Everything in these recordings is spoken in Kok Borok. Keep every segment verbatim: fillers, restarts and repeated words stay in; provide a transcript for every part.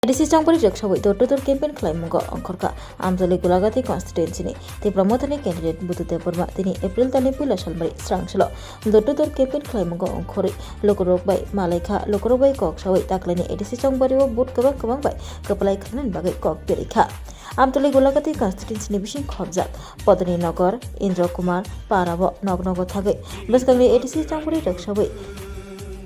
A D C Chongbari rwksawi door to door campaign khlaimungo ongkhorkha Amtwlwi Golagati constituency ni Tipra Mothani candidate Budhu Debbarma. Tini April talni puila salmari srangsalo door to door campaign khlaimungo ongkhorwi lukurok bai malaikha. Lukurok bai kok sawi taklaini A D C Chongbari o vote kwbang kwbang bai kwplai khlainani bagwi kok berikha. Amtwlwi Golagati constituency ni bising khopjak Podoni Nogor, Indra Kumar, Para o nog nogo thagwi bwskangni A D C Chongbari rwksawi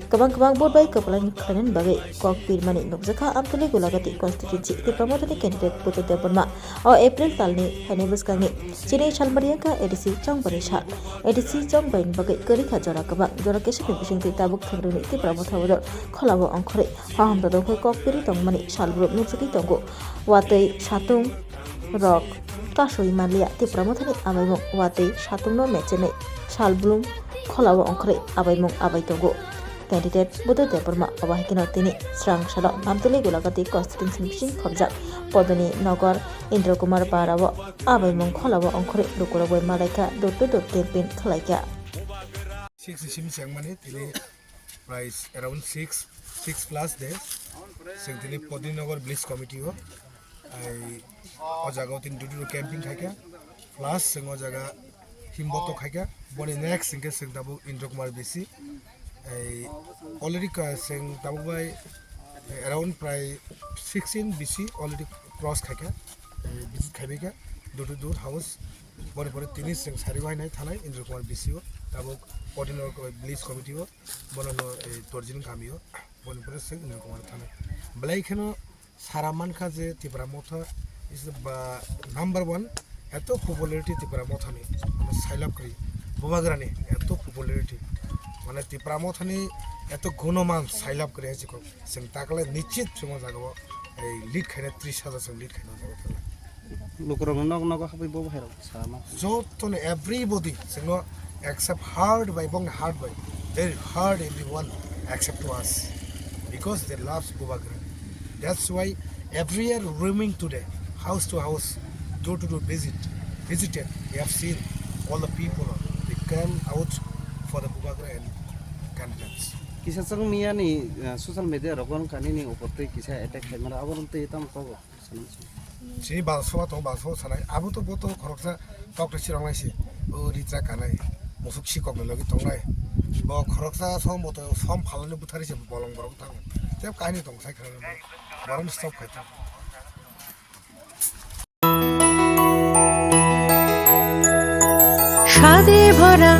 kwbang kwbang vote bai kwplai khlainani bagwi kok pirmani nukjakha Amtwlwi Golagati constituency Tipra Mothani candidate Budhu Debbarma. O April talni phainai bwskangni chini salmari wngkha A D C Chongbari sal. A D C Chongbari ni bagwi kwrwikha jora kwbang, jora kesakni bisingtwi tabuk thwngrwngni Tipra Motha bodol kholao ongkhorwi hohom todong khe kok piri tongmani salbrum nukjagwi tongo. Watwi satung rok kasui manliya Tipra Mothani abaimung watwi satungno mechenwi salbrum kholao ongkhorwi abaimung abai tongo. Candidate Budhu Debbarma obo hai kheno tini srangsalo Amtwlwi Golagati constituency ni bising khopjak Podoni Nogor Indra Kumar Para o abaimung kholao ongkhorwi lukurok bai malaikha door to door campaign khlaikha. Six ni simi chengmani tini price around six, six plus days. Sing tini Podoni Nogor village committee o. Ai, o jaga o tini door to door campaign khaikha. Plus sing o jaga himboto khaikha. Boni next sing khe sing tabuk Indra Kumar B C. Ai, already ka sing tabuk bai, eh, around prai sixteen B C already cross khaikha. Eh, visit khaibaikha door to door house. Boni pore tini sing sari wainai thanai Indra Kumar B C o. Tabuk Podoni Nogor village committee o. Bono no, eh, Torjini kami o. Boni pore sing Indra Kumar thanai. Belai kheno sara mankha je Tipra Motha is the ba-, number one, eto popularity Tipra Mothani, mane sailab kwrwi, Bubagrani eto popularity, mane Tipra Mothani eto gunoman sailab kwrwi hai chikok, chwng takle nichit chwng o jaga o, ei, lead khaina tris hajar chwng lead khaina o jaga o. Lukurokno nok nogo habwi bo hai rok sama. Jotono everybody, chwngno except heart by, bongni heart by, they heart everyone except to us, because they loves Bubagra. That's why every year roaming today, house to house, door to door visit, visited. We have seen all the people, they come out for the Bubagra and candidates. Kisa chwng miyani, uh, social media rogon kanini upor twi kisa attack khaimara, abo twi tamo kobo. Chini bangsoba tongo, bangsoba sanai. Abo to bo to khoroksa tok to chirok nai se. O ritra kanai. Musuk sikok ni logi tongnai. Bo khoroksa som bo to som phalani buthari se bolong borok tang. Tep kahini tong sai khana. Borom stop khai tang. স্বাদে ভরা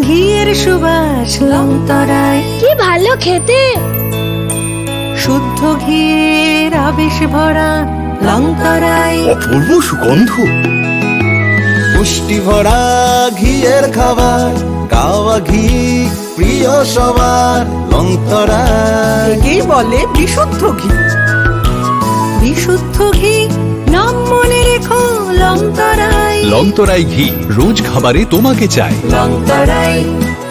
ঘিয়ের সুবাস লংতরায়। কি ভালো খেতে! শুদ্ধ ঘিয়ের আবেশ ভরা লংতরায়। অপূর্ব সুগন্ধ। পুষ্টি ভরা ঘিয়ের খাবার, গাওয়া ঘি প্রিয় সবার, লংতরায়। একেই বলে বিশুদ্ধ ঘি। বিশুদ্ধ ঘি, নাম মনে রেখো, লংতরায়। লংতরায় ঘি, রোজ খাবারে তোমাকে চাই। লংতরায়,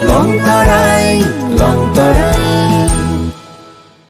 লংতরায়, লংতরায়।